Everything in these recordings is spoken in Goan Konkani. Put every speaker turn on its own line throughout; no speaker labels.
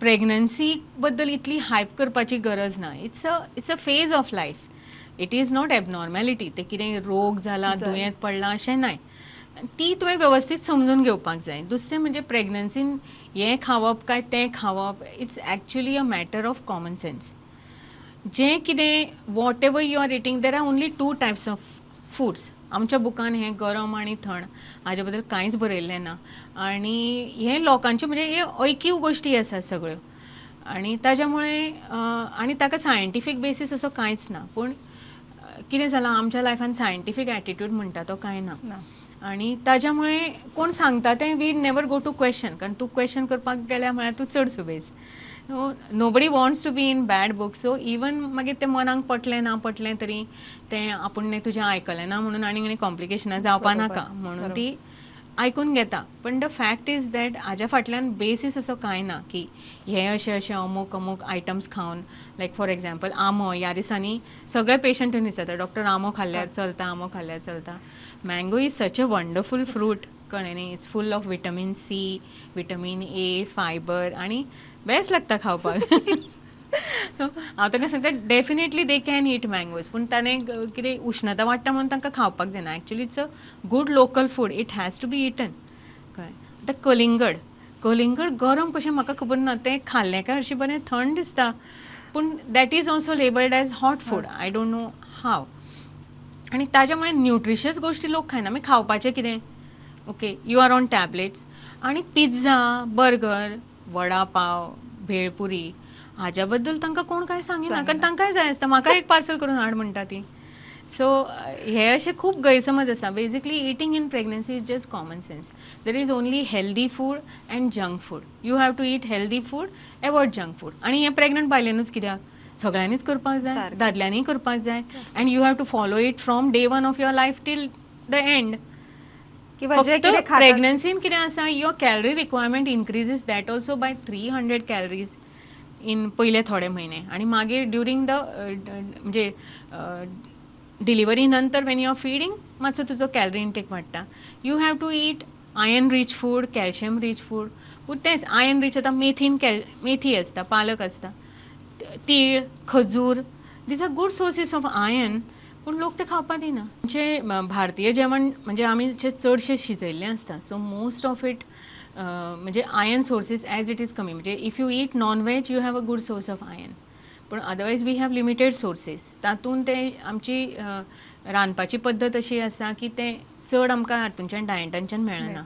प्रेग्नन्सी बद्दल इतली हायप करपाची गरज ना. It's a phase of life, it is not abnormality. ते कितें रोग जाला, दुयेंत पडलां अशें नाय. ती तुवें वेवस्थीत समजून घेवपाक जाय. दुसरें म्हणजे प्रेग्नन्सीन हें खावप काय तें खावप, it's actually a matter of common sense. जें कितें, whatever you are eating, there are only two types of foods. आमच्या बुकान हें गरम आनी थंड हाजे बद्दल कांयच बरयल्लें ना आनी हें लोकांच्यो म्हणजे हे ऐकीव गोश्टी आसा सगळ्यो आनी ताज्या मुळे आनी ताका सायंटिफीक बेसीस असो कांयच ना. पूण कितें जालां, आमच्या लायफान सायंटिफीक एटिट्यूड म्हणटा तो कांय ना आनी ताज्या मुळे कोण सांगता तें we never go to question, कारण तूं क्वेश्चन करपाक गेल्यार म्हळ्यार तूं चड सुबेज. Nobody wants to be in bad book. So even मागीर तें मनाक पटलें ना पटलें तरी तें आपूण तुजें आयकलें ना म्हणून आनी आनी कॉम्प्लिकेशनां जावपा नाका म्हणून ती आयकून घेता. पण the fact is that हाज्या फाटल्यान बेसीस असो कांय ना की हे अशे अशे अमूक अमूक आयटम्स खावन, लायक फॉर एग्जाम्पल आंबो, ह्या दिसांनी सगळे पेशंट येवन विचारता, डॉक्टर आंबो खाल्ल्यार चलता, आंबो खाल्ल्यार चलता? Mango is such a wonderful fruit, कळ्ळें न्ही? It's full of vitamin C, vitamin A, fiber आनी बेस्ट लागता खावपाक. हांव तांकां सांगता, definitely they can eat mangoes. पूण ताणें कितें उश्णता वाडटा म्हणून तांकां खावपाक दिना. Actually it's a good local food, it has to be eaten, कळ्ळें? आतां कलिंगड, कलिंगड गरम कशें म्हाका खबर ना, तें खाल्लें काय हरशीं बरें थंड दिसता, पूण that is also labelled as hot food. I don't know how. आनी ताज्या मुळे न्युट्रिशियस गोश्टी लोक खायना. मागीर खावपाचें कितें? Okay, you are on tablets आनी पिझ्झा, बर्गर, वडा पाव, भेळपुरी हाज्या बद्दल तांकां कोण कांय सांगिना, कारण तांकांय जाय आसता, म्हाका एक पार्सल करून हाड म्हणटा ती. सो हे अशे खूब गैरसमज आसा. Basically, eating in pregnancy is just common sense. There is only healthy food and junk food. You have to eat healthy food, avoid junk food. आनी हें प्रेग्नंट बायलेनूच कित्याक, सगळ्यांनीच करपाक जाय. दादल्यांनी करपाक जाय and you have to follow it from day one of your life till the end.
किंवा जे
फक्त
कितें खातात
प्रेग्नन्सीन कितें आसा, your calorie requirement increases, that also by 300 calories in पयले थोडे म्हयने आनी मागीर ड्युरींग the म्हणजे डिलिव्हरी नंतर when you are feeding, मातसो तुजो कॅलरी इंटेक वाडटा. You have to eat iron rich food, calcium rich food. पूण तेंच आयर्न रीच आतां मेथीन कॅल मेथी आसता, पालक आसता, तीळ, खजूर, these are good sources of iron, पूण लोक ते खावपाक दिना. आमचे भारतीय जेवण म्हणजे आमी जे चडशें शिजयल्लें आसता, सो मोस्ट ऑफ it म्हणजे iron sources as it is कमी. म्हणजे if you eat non veg, you have a good source of iron, पूण otherwise we have limited sources. तातूंत ते आमची रांदपाची पद्दत अशी आसा की तें चड आमकां हातूंच्यान डायटांच्यान मेळना,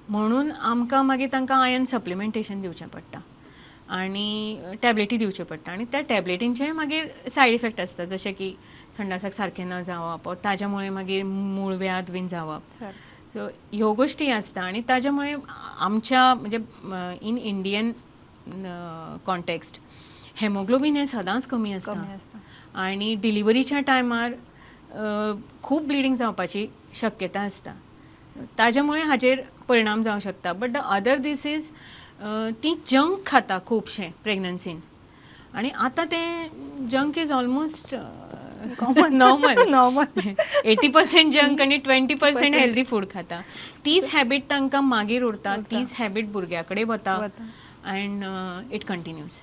म्हणून आमकां मागीर तांकां आयर्न सप्लिमेंटेशन दिवचें पडटा आनी टॅबलेटी दिवच्यो पडटा. आनी त्या टॅबलेटींचे मागीर सायड इफेक्ट आसता, जशें की संडासाक सारकें न जावप, ताज्या मुळे मागीर मुळव्याध बीन जावप. सो ह्यो गोश्टी आसता आनी ताज्या मुळे आमच्या म्हणजे इन इंडियन कॉन्टेक्स्ट हेमोग्लोबीन हें सदांच कमी आसता.
कमी आसता.
आनी डिलिव्हरीच्या टायमार खूब ब्लिडींग जावपाची शक्यता आसता, ताज्या मुळे हाजेर परिणाम जावंक शकता. But the other this is ती जंक खाता खुबशें प्रेग्नन्सीन आनी आतां तें junk is almost normal.
Normal.
80% junk आनी 20% हेल्दी फूड खाता. तीच हॅबीट तांकां मागीर उरता, तीच हॅबीट भुरग्या कडेन वता
वता.
And it continues.